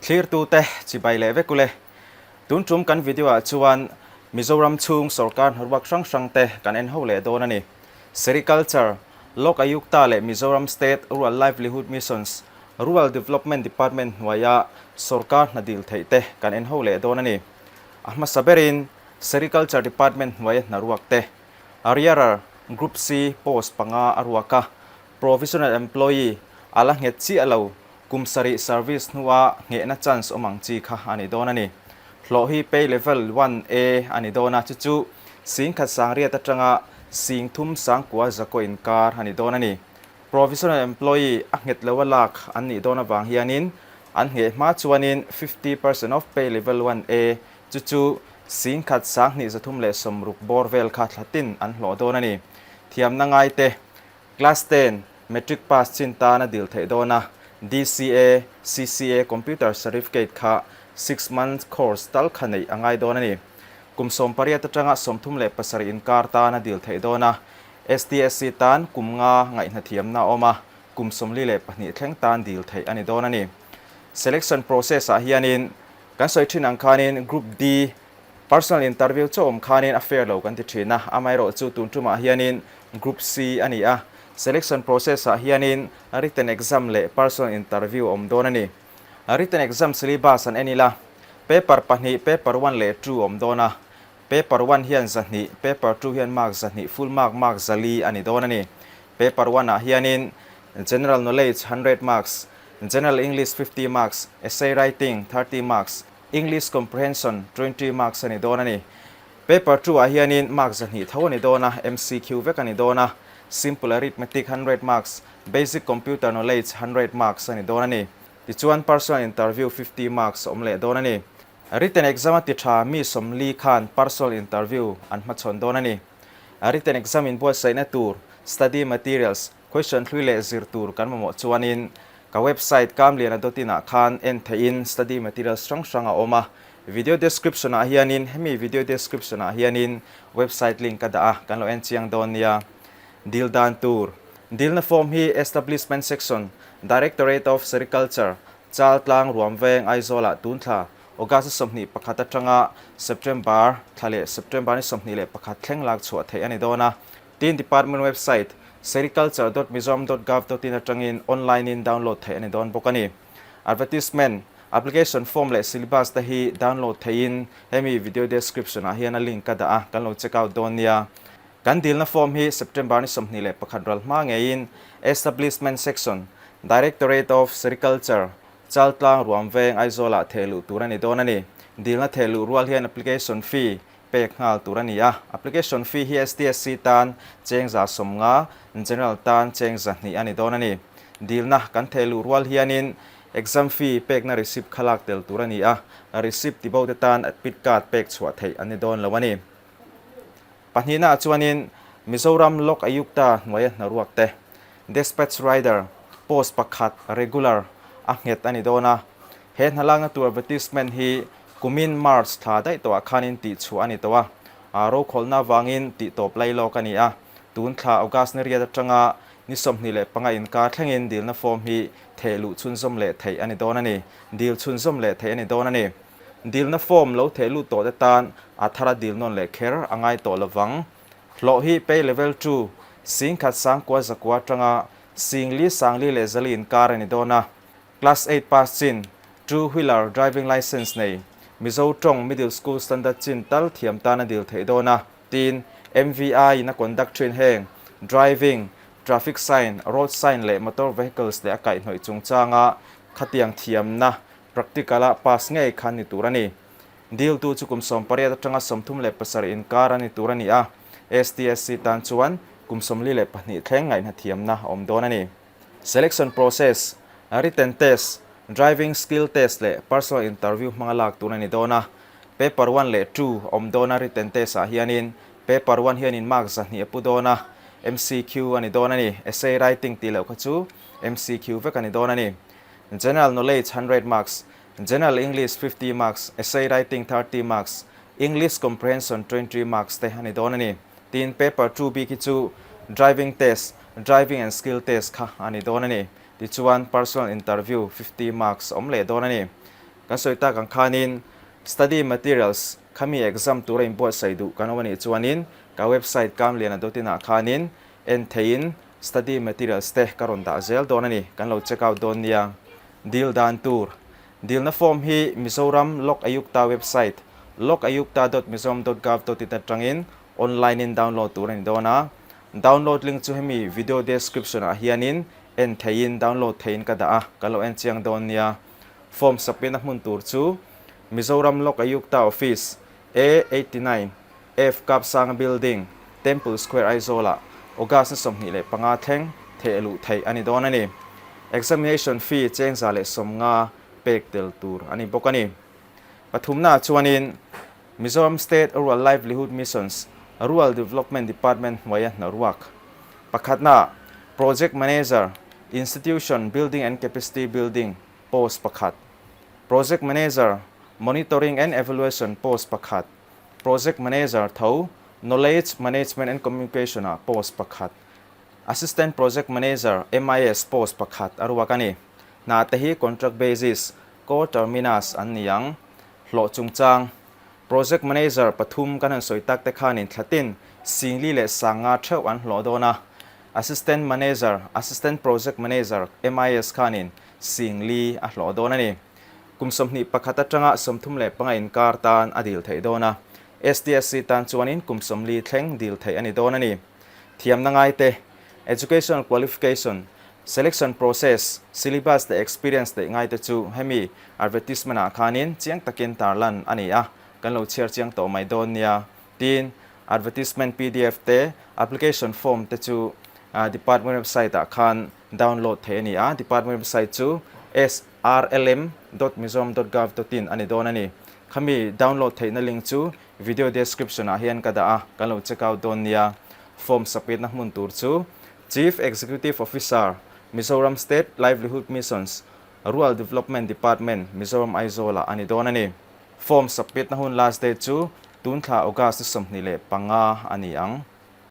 Thlirtute chibai leh vek ule. Tun tum kan video ah chuan Mizoram chhung sorkar hnaruak hrang hrang te kan en ho leh dawn a ni. Sericulture, Lok Ayukta leh Mizoram State Rural Livelihood Missions, Rural Development Department hnuaia sorkar hna dil theih te kan en ho leh dawn a ni. A hmasa berin Sericulture Department hnuaia hnaruak te, Arrearer, Group C post panga a ruak a, Provisional Employee a la nghet chiah lo, kum sarih service hnua nghehna chance awm ang chi kha a ni dawn a ni. Hlawh hi pay level 1A a ni dawn a, chu chu singkhat sangriat atanga singthum sangkua zakaw inkar a ni dawn a ni. Provisional Employee a nghet lo a lak an nih dawn avang hianin an ngheh hma chuanin 50% of pay level 1A chu chu singkhat sanghnih 360 bawr vel kha thlatin an hlawh dawn a ni. Thiamna ngaite Class 10, Matric pass chin tan a dil theih dawn a, DCA, CCA Computer Certificate kha 6 month course tal kha neih a ngai dawn a ni. Kum 18 atanga 37 inkar tan a dil theih dawn a, STSC tan kum nga ngaihhnathiamna a awm a, kum 42 thleng tan dil theih a ni dawn a ni. Selection process ah hianin kan sawi thin ang khanin Group D Personal interview chu awm khanin a fair lo kan ti thin a, amaherawhchu tun tumah hianin Group C a ni a, selection process ah hianin written exam leh personal interview awm dawn a ni. Written exam syllabus an en ila, paper pahnih, paper one leh two awm dawn a, paper one hian 200, paper two hian mark 200, full mark mark 400 a ni dawn a ni. Paper one ah hianin general knowledge 100 marks, general English 50 marks, essay writing 30 marks, English Comprehension 20 marks a ni dawn a ni. Paper 2 ah hianin mark 200 tho a ni dawn a, MCQ vek a ni dawn a. Simple Arithmetic 100 marks, Basic Computer Knowledge 100 marks a ni dawn a ni. Tichuan Personal Interview 50 marks a awm leh dawn a ni. Written exam a ti tha mi 40 khan personal interview an hmachhawn dawn a ni. Written exam inbuatsaihna tur, study materials, question hlui leh zir tur kan mamawh chuanin ka website kamliana.in ah khan en theihin study materials hrang hrang a awm a. Video description ah hianin hemi video description ah hianin website link ka dah a, kan lo en chiang dawn nia. Dil dan tur, Dilna form hi Establishment Section, Directorate of Sericulture, Chaltlang Ruamveng Aizawl-ah tun thla August 21 atanga September thla leh September ni 21 thleng lak chhuah theih a ni dawn a. Tin, Department website sericulture.mizoram.gov.in atangin online in download theih a ni dawn bawk a ni. Advertisement, application form leh syllabus te hi download theihin hemi video description ah hian a link ka dah a, kan lo check out dawn nia. Kan dilna form hi September ni 21 ral hma ngeiin Establishment Section, Directorate of Sericulture, Chaltlang Ruamveng Aizawl-ah thehluh tur a ni dawn a ni. Dilna thehluh rual hian application fee pek nghal tur a ni a. Application fee hi STSC tan cheng 150, General tan cheng 200 a ni dawn a ni. Dilna kan thehluh rual hianin exam fee pekna receipt kha lak tel tur a ni a, receipt tibo te tan admit card pek chhuah theih an ni dawn lo a ni. Pahnihnaah chuanin Mizoram Lok Ayukta hnuaia hnaruak te, Despatch Rider, post pakhat, regular, a nghet a ni dawn a. He hnalakna tur advertisement hi kumin March thla daih tawhah khanin tihchhuah a ni tawh a. Rokhawlhna avangin tihtawp lai lawk a ni a. Tun thla August ni riat atanga ni 25 inkar thlengin dilna form hi thehluh chhunzawm leh theih a ni dawn a ni. Dil chhunzawm leh theih a ni dawn a ni. Dilna form lo theh lut tawh te tan a thara dil nawn leh kher a ngai tawh lovang. Hlawh hi pay level 2, 10,000 sangkua zakua atanga 4,000 sangli leh 400 inkar a ni dawn a. Class 8 pass chin, two wheeler driving licence nei, Mizo tawng middle school standard chin tal thiam tan a dil theih dawn a. Tin, MVI in a conduct thin heng, driving, traffic sign, road sign leh motor vehicles leh a kaihhnawih chungchanga khatiang thiamna Practical a pass ngei khan ni tur a ni. Diltu chu kum 18 atanga 37 inkar a ni tur a ni a, STSC tan chuan kum 42 thleng ngaihna thiamna a awm dawn a ni. Selection process, Written test, driving skill test leh personal interview hmanga lak tur a ni dawn a. Paper 1 leh 2 a awm dawn a, written test ah hianin paper 1 hianin mark 200 a pu dawn a, MCQ a ni dawn a ni. Essay writing tih loh kha chu MCQ vek a ni dawn a ni. General Knowledge 100 marks, General English 50 marks, Essay Writing 30 marks, English Comprehension 20 marks te a ni dawn a ni. Tin, Paper 2 bik hi chu Driving Test, Driving and Skill Test kha a ni dawn a ni. Tichuan, Personal Interview 50 marks a awm leh dawn a ni. Kan sawi tak ang khanin study materials khami exam tura inbuatsaih duh kan awm a nih chuanin ka website Kamliana dot in ah khanin en theihin study materials te ka rawn dah zel dawn a ni, kan lo check out dawn nia. Dil dan tur, Dilna form hi Mizoram Lok Ayukta website lokayukta dot mizoram dot gov dot in atangin online in download tur a ni dawn a. Download link chu hemi video description ah hianin en theihin download theihin ka dah a, kan lo en chiang dawn nia. Form submit na hmun tur chu Mizoram Lok Ayukta Office, A 89, F Kapsanga Building, Temple Square Aizawl ah August ni 25 thleng theh luh theih a ni dawn a ni. Examination fee cheng 150 pek tel tur a ni bawk a ni. Pathumnaah chuanin Mizoram State Rural Livelihood Mission's Rural Development Department hnuaia hna ruak pakhatnaah Project Manager, Institution Building and Capacity Building post pakhat, Project Manager, Monitoring and Evaluation post pakhat, Project Manager tho Knowledge Management and Communication ah post pakhat, Assistant Project Manager, MIS post pakhat a ruak a ni. Hna te hi contract basis, co-terminus an ni ang. Hlawh chungchang, Project Manager pathum kan han sawi tak te khanin thlatin 4000 theuh an hlawh dawn a. Assistant Manager, Assistant Project Manager, MIS khanin 4000 a hlawh dawn a ni. Kum 21 atanga 35 inkar tan a dil theih dawn a. STSC tan chuanin kum 40 thleng dil theih a ni dawn a ni. Thiamna ngaite, Educational qualification, selection process, syllabus leh experience neih ngaite chu hemi advertisement ah khanin chiang takin tarlan a ni a, kan lo chhiar chiang tawh mai dawn nia. Tin, advertisement pdf te, application form te chu department website ah khan download theih a ni a, department website chu srlm dot mizoram dot gov dot in a ni dawn a ni. Khami download theihna link chu video description ah hian ka dah a, kan lo check out dawn nia. Form submit na hmun tur chu Chief Executive Officer, Mizoram State Livelihood Missions, Rural Development Department, Mizoram Aizawl ah a ni dawn a ni. Form submit na hun last date chu tun thla August ni 25 a ni ang.